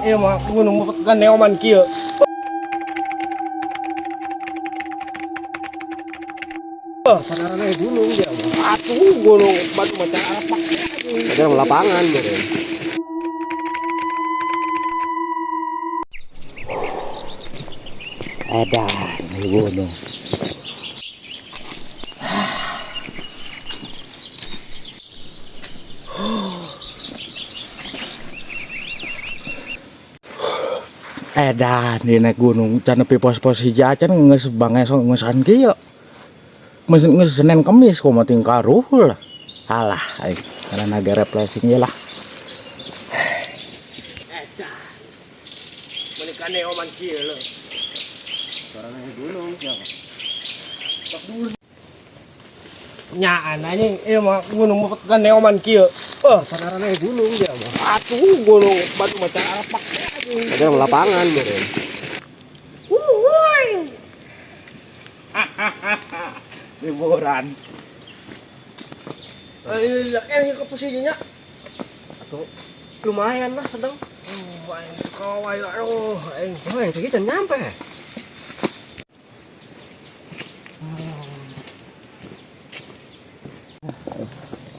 Ieu mah gunung kan neoman kieu. Sadarana gunung dia mah. Atuh gunung batu macan arapak. Ada lapangan meureun. Edan di gunung. Edan di naik gunung can nepi pos-pos hiji acan geus bangeso ngeusan kieu. Geus geus Senin Kemis kumaha tingkah ruhul lah. Alah aing karena naga refreshing ye lah. Edan. Meuni ka neoman kieu leuh. Sadarana gunung dia mah. Nyaan anjing ieu mah gunung kan neoman kieu. Sadarana gunung dia mah. Atuh gunung batu macan arapak. Ada lapangan meureun. Wuhui. Liburan. Eh, ke posisinya. Atuh lumayan lah sedang. Aing kawai aduh aing. Oh, yang segitu nyampe.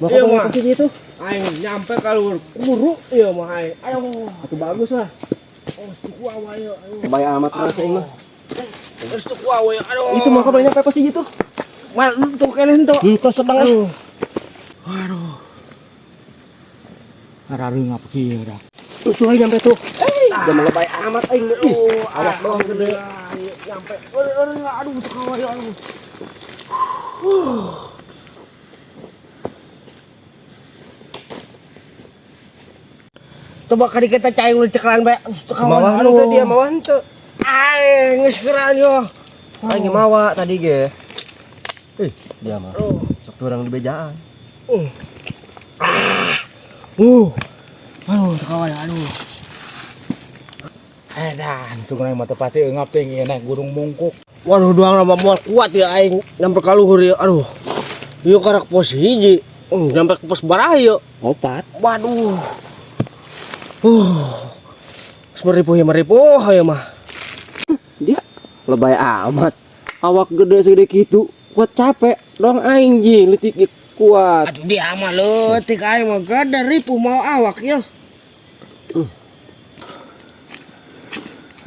Mau Iya, ke mah. posisi itu? Aing nyampe kalau kuru ieu mah aing. Aduh. Atuh bagus lah. Oh, tuh kuawa ieu. Aduh. Baik amat rasa aing mah. Terus tuh kuawa ieu. Aduh. Itu mah kapan nyampe posisi itu? Mal tuh kene tuh. Henteu sedang lah. Aduh. Aduh. Ngarareungap kieu dah. Terus tuh aing nyampe tuh. Udah mah lebay amat aing. Ih, Aduh, awak doang gede. Nyampe. Aduh, aduh, tuh kuawa ieu aduh. Coba kali kita cai ulah cekran bae. Teu kawan. Mawa henteu dia, mawa henteu. Aing geus keran yo. Aing mawa tadi ge. Ih, dia mah. Aduh. Sok urang di bejaan. Aduh, teu kawan aduh. Edan, tuh naik mata pati eungap teh ieu naik gunung mungkuk. Waduh, doang nama moal kuat ya aing nyampe ka luhur ya. Aduh. Ieu karak pos hiji. Nyampe ke pos baraha ieu. Opat. Waduh. Geus meripuh ya meripuh ya mah. Dia lebay amat. Awak gede segede kitu, kuat capek. Doang aing jing leutik ge kuat. Aduh dia mah leutik aing mah gede ripuh mau awak ya.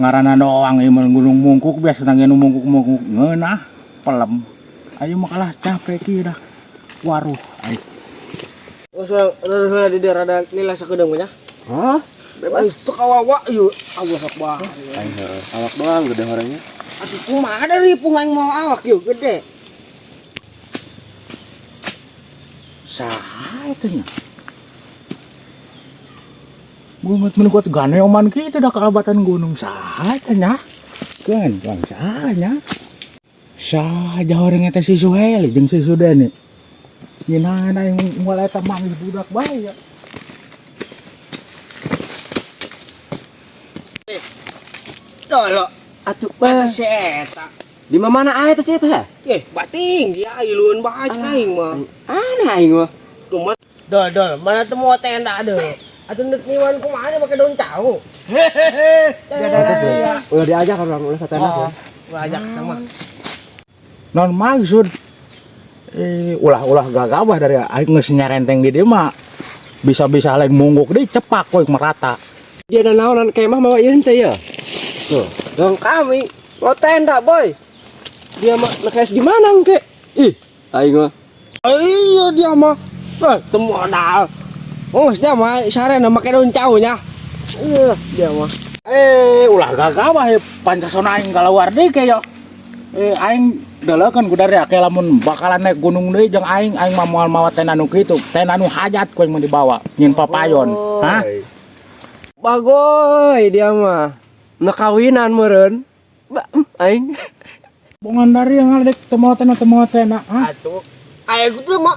Ngaranna doang ieu mah gunung mungkuk biasa nu mungkuk-mungkuk ngeunah pelem. Ayo mah kalah capek kieu dah. Waruh aing. Oh, soalnya di daerah ada lila sakedeung nya. Hah? Bebas. Teu kawawa ieu. Allah akbar. Aing heueuh, awak doang gede orangnya. Atuh kumaha da ripuh aing mau awak ieu gede. Saha eta nya? Bungut mun kuat gane oman kitu dah kalabatan gunung saha eta nya? Keun, keun saha nya? Saha jahoreng eta si Suheli jeung si Sudeni. Nyeunaan aing moal eta manggih budak bae ya. Dolo. Atuh Eta si eta. Di mana aya teh si eta? Bating dia iluan bae aing mah. Aneh aing mah. Cuma dol dol, mana teu mau tenda deh. Atuh neuk ngiwan kumaha make daun cau. Hehehe. Ulah diajak urang ulah satenda. Oh, ulah ajak kita mah. Non maksud ulah-ulah gagabah dari aing geus nyarenteng di dieu mah. Bisa-bisa lain mungguk deui cepak we merata. Dia ada naonan kemah mawa ieu henteu ya. Tuh, dong kami mau tenda boy. Dia mah nekes di mana engke? Ih, aing mah. Iya dia mah. Teu modal. Oh, dia mah sarena make daun cau nya. Iya, dia mah. Ulah gagabah ya pancasona aing kaluar deui ke ya. Aing delekeun ku dari ake lamun bakalan naik gunung deui jeung aing, aing mah moal mawa tenda nu kitu, tenda nu hajat ku aing mah dibawa, nyin papayon. Hah? Bagoy dia mah. Nu kawinan meureun. Ba, aing. Bongan dari yang ada teu mawa tenda, teu mawa tenda, hah? Atuh. Aing teh mah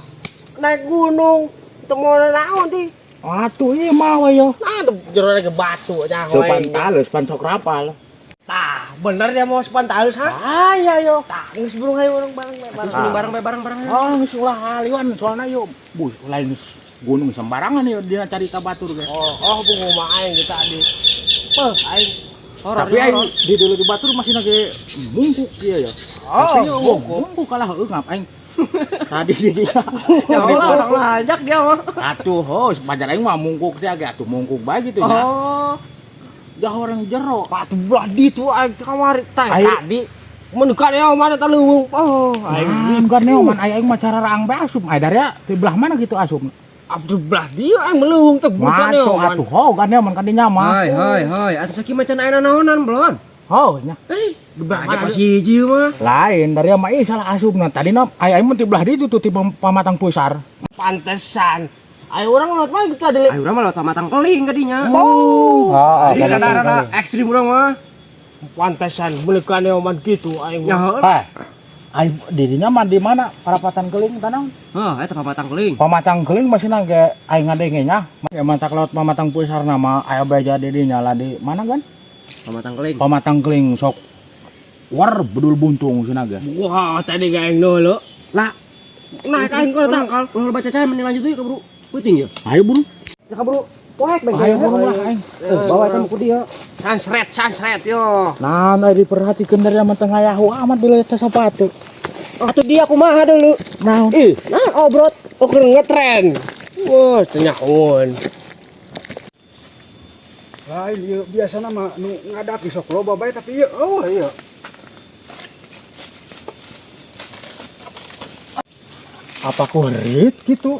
naik gunung teu mawa naon di. Atuh ieu mawa yo. Nah, tuh jero lagi batu nyaho Sopan aing. talus, pan sok rapal. Tah, bener dia mau sopan talus ha? Ah, iya yo. Tah, geus burung hayu urang bareng bae bareng. Terus bareng bae bareng bareng. Oh, geus ulah haliwan soalna yo. Bus lain gunung sembarangan yo dia cari batur ge. Oh, oh bunga mah aing kita tadi. Peuh aing. Tapi aing di dulu di batur masih nage mungkuk ieu ya. Oh, tapi mungkuk kalah eungap aing. Tadi di dia. Ya orang lajak dia mah. Atuh, oh, pajar aing mah mungkuk teh ge atuh mungkuk bae gitu nya. Oh. Dah orang jero. Patuh belah ditu aing kamari tadi. Mun ka mana ta leuweung. Oh, aing kan neoman aing mah cara raang bae asup. Ai daria ti belah mana gitu asup. Abdul belah dia aing meleuweung teh bukan neoman. Atuh, ho, kan neoman kan dinya mah. Hai hai hai, atuh sakieu macan aya naonan belon. Ho, nya. Eh, belah mana hiji mah. Lain daria mah ieu salah asupna. Tadi na aing mah ti belah ditu tuh ti pamatang pusar. Pantesan. Ayo orang lewat mana kita tadi? Ayo urang mah lewat pamatang keling kadinya. Oh, jadi rada-rada ekstrim urang mah. Pantesan beulekan neoman gitu aing. Ya, aing dirinya mah di mana? Parapatan keling tanang. Heuh, eta pamatang keling. Pamatang keling masih nangge aing ngadenge nya. Ya mantak lewat pamatang pusar nama aya beja didinya lah di mana kan? Pamatang keling. Pamatang keling sok war bedul buntung cenah ge. Wah, tadi ge aing deuleu. Lah, nah aing kana tangkal. Ulah baca caca mending lanjut deui ka bro. Peuting ya. Ayo buru. Ya ka bro. Poek beng. Ayo buru lah aing. Bawa eta ku dia. Sansret, sansret yo. Nah, nah diperhatikeun dari amat tengah yahu amat deuleu eta sepatu. Atuh dia kumaha deuleu? Naon? Ih, nah obrot. Oh, keur ngetren. Wah, teu nyahoan. Lain ieu biasana mah nu ngadaki sok loba bae tapi ieu eueuh ieu. Apa ku herit gitu?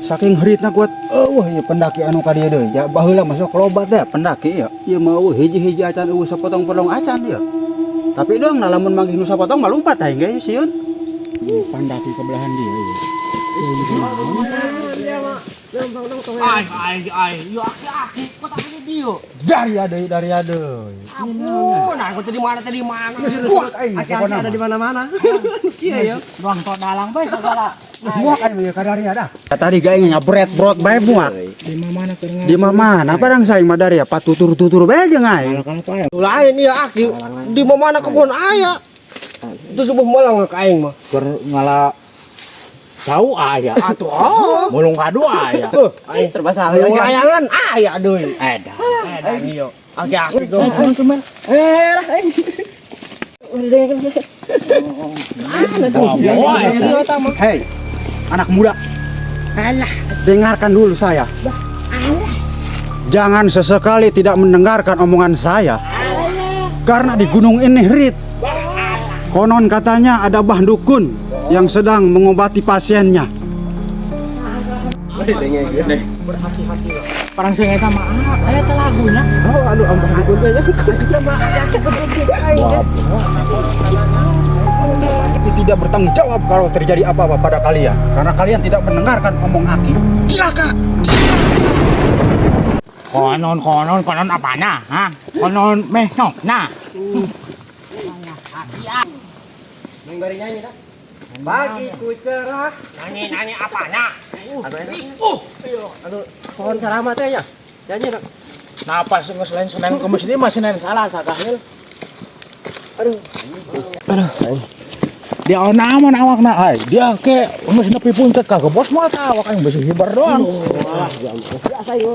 Saking heritna kuat eueuh ieu pendaki anu ka dieu deui. Ya baheula mah sok loba teh pendaki ieu. Ieu mah eueuh hiji-hiji acan eueuh sapotong-potong acan ieu. Tapi dong nah lamun manggih nu sapotong mah lumpat aing ge sieun. Pendaki ke belahan dia ieu. Ai ai ai, yo aki-aki kok tak ada dia. Dari ada. Ampun, nah aku tadi mana tadi mana. Aki-aki ada di mana-mana. Kieu ya. Ruang tok dalang bae segala. Muak aing mah ka dari ada. Tadi ge aing ngabret-brot bae muak. Di mana keur Di mana barang saing mah dari apa tutur-tutur bae jeung aing. Lain ieu aki di mana kebun aya. Itu sebuah malang ka aing mah. Keur ngala tahu aya. Atuh oh. Mulung kadu aya. Aing serba salah. Layangan aya deui. Edan. Edan ieu. Aki-aki tuh. Eh, lah aing. Hei, anak muda. Alah, dengarkan dulu saya. Jangan sesekali tidak mendengarkan omongan saya. Karena di gunung ini herit. Konon katanya ada bah dukun yang sedang mengobati pasiennya. Parang sing eta mah aya teh lagunya. Oh, aduh ambah dukun teh nya. Tidak bertanggung jawab kalau terjadi apa-apa pada kalian karena kalian tidak mendengarkan omong aki. Cilaka. Konon konon konon apanya? Hah? Konon meh nah. Neng bari nyanyi dah. Bagiku cerah. Nyanyi-nyanyi apanya? Aduh, pohon sarama teh nya. Nyanyi dah. Nah, pas selain Senin Kemis ini masih Senin salah sakahil. Aduh. Aduh. Dia aman awakna ai. Dia ke geus nepi puncak ka bos moal tah awak aing beusi hibar doang. Wah, ya ampun. Biasa ieu.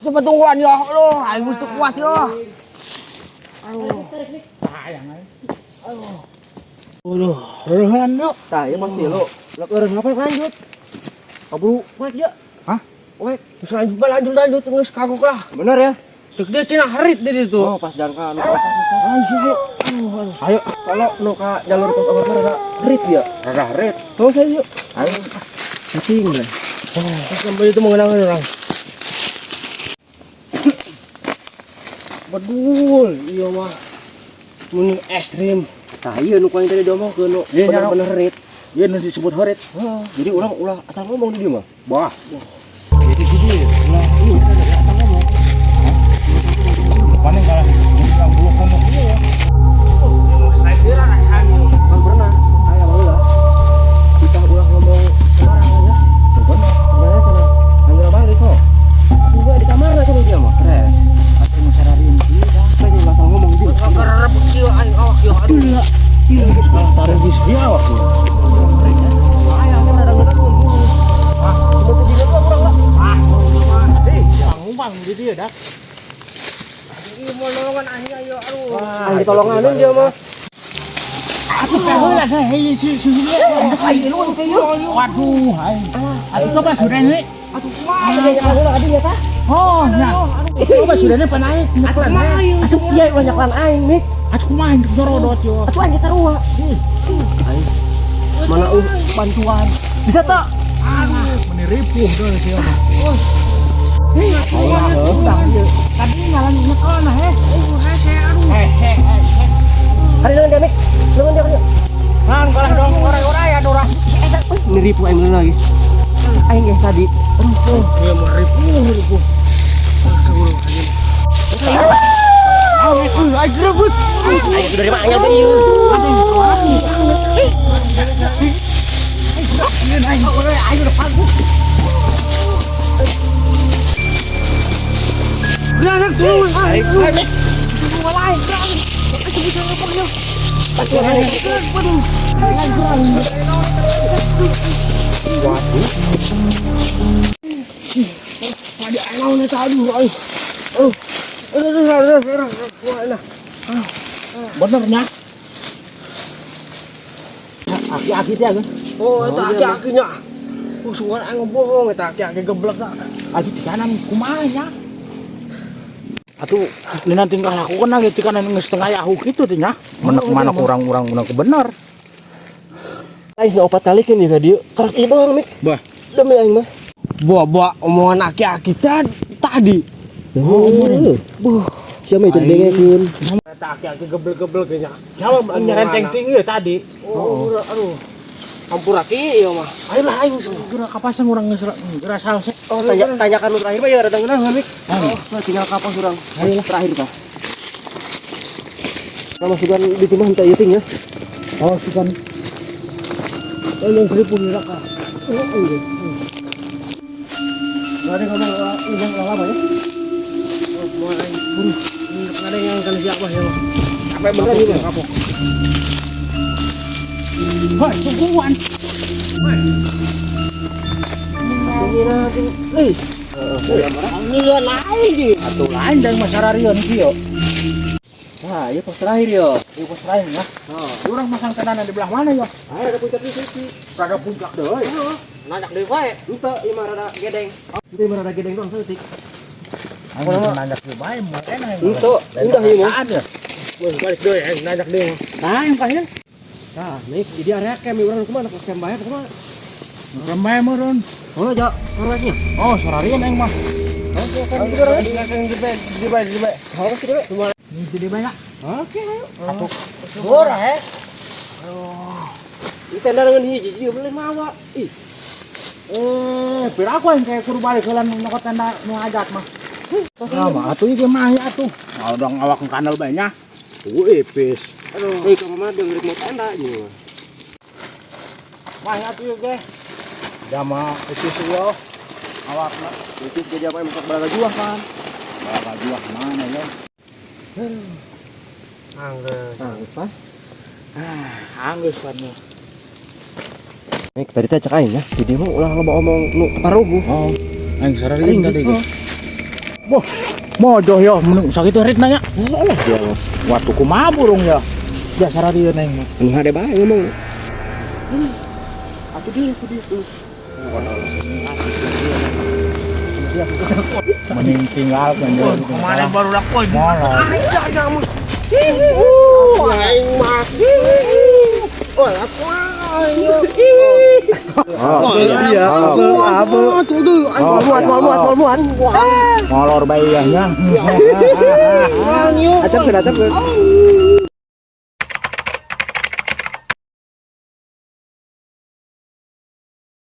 Cepat tungguan ya Allah, aing geus teu kuat ya. Aduh. Sayang aing. Aduh. Aduh, reuhan yuk. Tah, ieu pasti lu. Lek eureun ngapain lanjut? Kaburu, wek ya. Hah? Wek, Terus lanjut lanjut geus kagok lah. Bener ya? Dek dia cenah herit di situ. Oh, pas jangka anu. Ayo, ayo. Ayo, kalau nu ka jalur pos obat rada herit ya. Rada herit. Oh, saya yuk. Ayo. Pusing lah. Sampai itu mengenangkan orang. Bedul, iya mah. Mun ekstrim. Tah ieu nu ku aing tadi diomongkeun nu bener-bener herit. Ieu nu disebut herit. Jadi urang ulah asal ngomong di dieu mah. Bah. Jadi gini, ulah ieu asal ngomong. Paling kalah bilang bulu kunuk ieu ya. Kan pernah aya baheula. Kita ulah ngomong sembarangan ya. Bener. Sebenarnya cenah anggeur balik kok. Juga di kamar cenah dia mah. Stres. Atuh nu sararinci dah. Saya asal ngomong di dieu. Kagarep kieu aing awak ieu aduh. Kalah tarik di awak ieu. Aya kan rada ngeunakeun. Hah, cuma tadi gua kurang Abah di dieu dah. Ieu mau nolongan aing ayo aduh. Aing ditolonganeun dia mah. Atuh teh heula teh heuh si si si. Waduh, aing. Atuh coba Sudeni. Atuh kumaha ya heula ka dinya tah. Oh, nya. Coba Sudeni pan aing nyeklan. Atuh ieu ulah nyeklan aing, Mik. Atuh kumaha aing jorodot yo. Atuh aing sarua. Mana bantuan. Bisa tak? Aduh, meni ripuh deui ieu mah. Tadi ngalan nyekel nah heh. Hese aduh. Heh heh heh. Hari lengan dia, Mik. Lengan dia, dia. Nah, kalah dong orai-orai atuh rah. Ini ripuh aing bener lagi. Aing ge tadi. Aduh, ieu mah ripuh ripuh. Aing rebut. Aing dari mana teh ieu? Beranak turun. Aing. Semua lain. Aku bisa ngomong yo. Waduh. Waduh. Aing naon eta aduh. Aduh. Aduh. Aduh, aduh, aduh, aduh. Bener nya. Aki-aki teh kan. Oh, eta aki-akinya. Oh, suara aing ngebohong eta aki-aki geblek dah. Aki di kanan kumaha nya? Atuh lina tingkah laku kan lagi di kanan geus tengah yahu kitu teh nya. Menek mana kurang-kurang menek bener. Aing sina opat kali kan ka dieu. Karak ieu doang, Mik. Bah. Demi aing mah. Buah-buah omongan aki-aki tadi. Oh, buh. Siapa itu dengekeun? Eta aki-aki geblek-geblek nya. Jawab nyerenteng tinggi ya tadi. Oh, aduh. Ampura ki ieu mah. Ayolah ayo geura ka pasang urang geus geura salse. Oh, tanya tanyakan nu terakhir mah ya rada ngeunaheun, Mik. Oh, tinggal kapas urang. Terakhir tah. Nah, masukan di rumah teh ieu ting ya. Oh, sugan. Tolong seribu neraka. Oh, iya. Ada ngomong yang lama ya. Oh, mau aing buru. Ada yang kan siapa ya. Apa bener ini kapok. Hoi, tungguan. Ini nanti. Eh, Ini lain. Atuh lain dari masyarakat kieu. Nah, ieu pos terakhir yo. Ieu pos terakhir ya. Urang masang tendana di belah mana ya? Ayo ada puncak di sini. Rada puncak deui. Nanjak deui wae. Henteu ieu mah rada gedeng. Henteu ieu mah rada gedeng doang saeutik. Aing nanjak deui bae moal enak. Henteu, indah ieu mah. ya. Balik deui aing nanjak deui. Nah, yang kahil. Nah, nih jadi area camp urang kumaha ke camp bae kumaha? Camp bae meureun. Oh, ja, orangnya. Oh, sararian aing mah. Oke, kan Di bae di bae. Oh, semua. Ini di bae ya. Oke, ayo. Atuh. Gora he. Aduh. Ini tenda dengan hiji jadi boleh mawa. Ih. Pira aku yang kayak kudu balik heula nyokot tenda nu hajat mah. Ah, mah atuh ieu mah ya atuh. Nah, dong awak kanal bae nya. Ipis. Aduh. Eh, kamu mah deung rek mau tenda ieu. Mah ya atuh ieu ge. Jama ipis yo. Awakna Ipis ge jama masak balaga juah kan. Balaga juah mana ya? Anggeus. Anggeus pan. Ah, anggeus pan. Mik tadi teh cek aing ya. Di dieu mah ulah loba omong nu teparuguh. Oh, aing sararian tadi ge. Wah, mojoh yo mun sakitu ritna nya. Heeh lah dia mah. Waktu kumaha burung ya? Ya sararian aing mah. Nu hade bae ngomong. Atuh dia, atuh dia. Mending tinggal kan dia. Kemana baru lakoy? Molor. Aing mah. Oh, aku aing. Oh, iya. Abu, abu. Muat. Molor bae ya nya. Acap, acap.